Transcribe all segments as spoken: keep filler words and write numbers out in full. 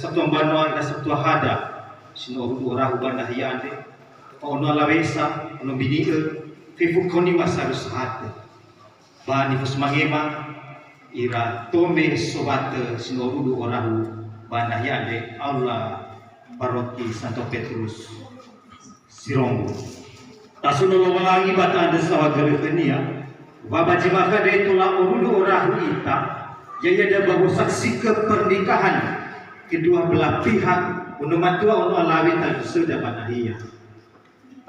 Satua mbanua ira satua hada, si no orudu orahu ba nahia andre, ba ono alawesa, ono mbini'ö, fefu kaoni wa saru sahatö. Ba nifosumangema ira tome sowatö si no orudu orahu ba nahia andre, aula Parokhi Santo Petrus Sirombo. Tasono Lowalangi ba ta'andrö saohagölö khö-Nia, wa ba zi ma'ökhö andre tola orudu orahu ita, ya'ia da'ö ba wosaksi'ö pernikahan kedua belah pihak, ono matua, ono alawe talifusöda ba nahia.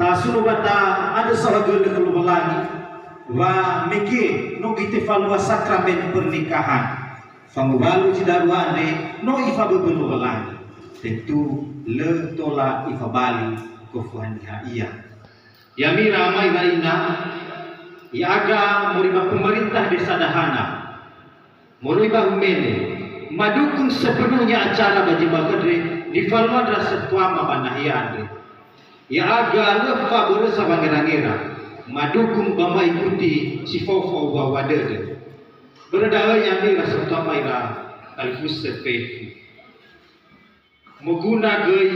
Tasono ba ta'andrö saohagölö khö Lowalangi, wa mege no itefalua sakramen pernikahan. Fangowalu zi darua andre no ifaböbö Lowalangi. Tentu lö tola ifabali gofu haniha ia. Ya'ami ira ama ira ina, ya'aga moroi ba pemerintah desa Dahana, moroi ba Humene, madukung sepenuhnya acara ba zi ma'ökhö andre nifalua ndra satuama ba nahia andre. Ya'aga lö fabörösa wangera-ngera, madukung ba ma'ikuti si fao fa'oua-oua dödö. Börö da'ö ya'ami ira satuama ira talifusö fefu. Moguna göi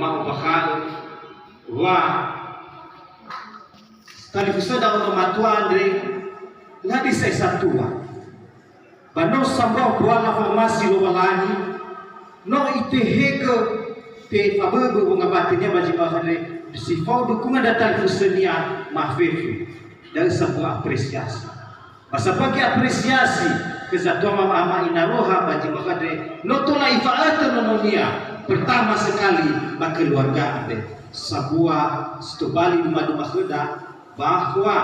ma'ombakha'ö wa talifusöda ono matua andre lö hadia sa'ae satua. Ba no sambua mbuala fa'omasi Lowalangi, no itehegö tefaböbö wongambatönia ba zi ma'ökhö andre, si fao dukungan ndra talifusönia mafefu. Da'ö sambua apresiasi. Ba sambua apresiasi khö satua mama ama ina roha ba zi ma'ökhö andre, no tola ifa'ötö nononia pertama sekali ba keluarga andre. Sambua si tobali duma-duma khöda, bahwa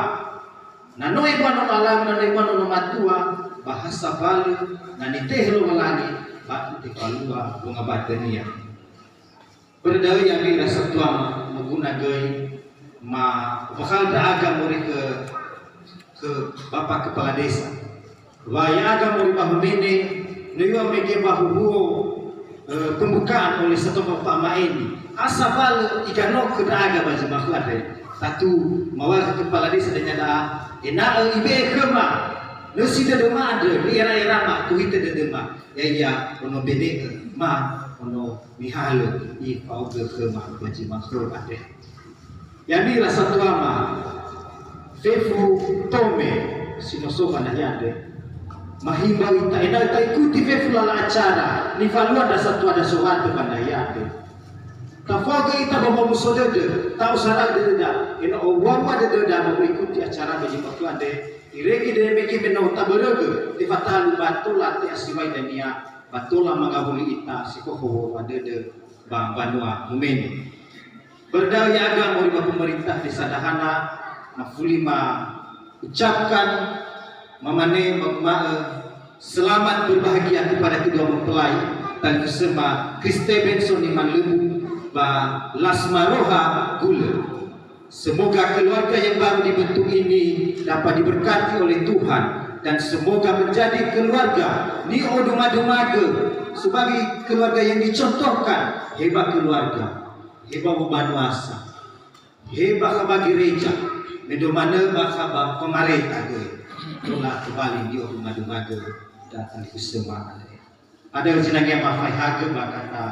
na no ebua nono alawe, na no ebua nono matua, ba ha sabalö na nitehegö Lowalangi ba itefalua wongambatönia. Börö da'ö ya'ami ira satuama, moguna göi ma-, ombakha'ö ndra'aga moroi khö, khö Bapak Kepala Desa. Wa ya'aga moroi ba Humene, no iŵa'ö mege ba huhuo, eh, pembukaan oleh satua Bapak Ma'eni. Ha sabalö iganokö ndra'aga ba zi ma'ökhö andre. Tatu maŵa'ö khö Kepala Desa dania da'a, ena'ö ibe'e khöma nösi dödöma andrö, ni'era-erama, kuhitö dödöma. Ya'ia ono bene'ö ma ono mihalö ifa'ogö khöma ba zi ma'ökhö andre. Ya'ami ira satuama, fefu tome si no so ba nahia andre, mahimbau ita ena'ö ta'ikuti fefu lala acara nifalua ndra satuada sowatö ba nahia andre. Tafao göi ita ba wamuso dödö, ta'osara'ö dödöda, ena'ö owua-wua dödöda ba wa'ikuti acara ba zi ma'ökhö andre, irege dödöda mege me no tabörögö, tefatalu ba tola te'asiwai dania, ba tola mangawuli ita si fao fa'oua-oua dödö ba mbanua Humene. Börö da'ö ya'aga moroi ba pemerintah Desa Dahana, mafuli ma ucapkan, mamane, ma-, ma-, eh, selamat berbahagia kepada kedua mempelai, talifusöma Chris Stevenson Iman Lembu ba Lasma Roha Gulö. Semoga keluarga yang baru dibentuk ini dapat diberkati oleh Tuhan dan semoga menjadi keluarga ni'oduma-dumagö, sebagai keluarga yang dicontohkan, he ba keluarga, he ba wabanuasa, he bakha ba gereja, me do manö bakha ba pemarenta göi. Tola tobali ni'oduma-dumagö da talifusöma andre. Ada zinangea mafaehagö ba kata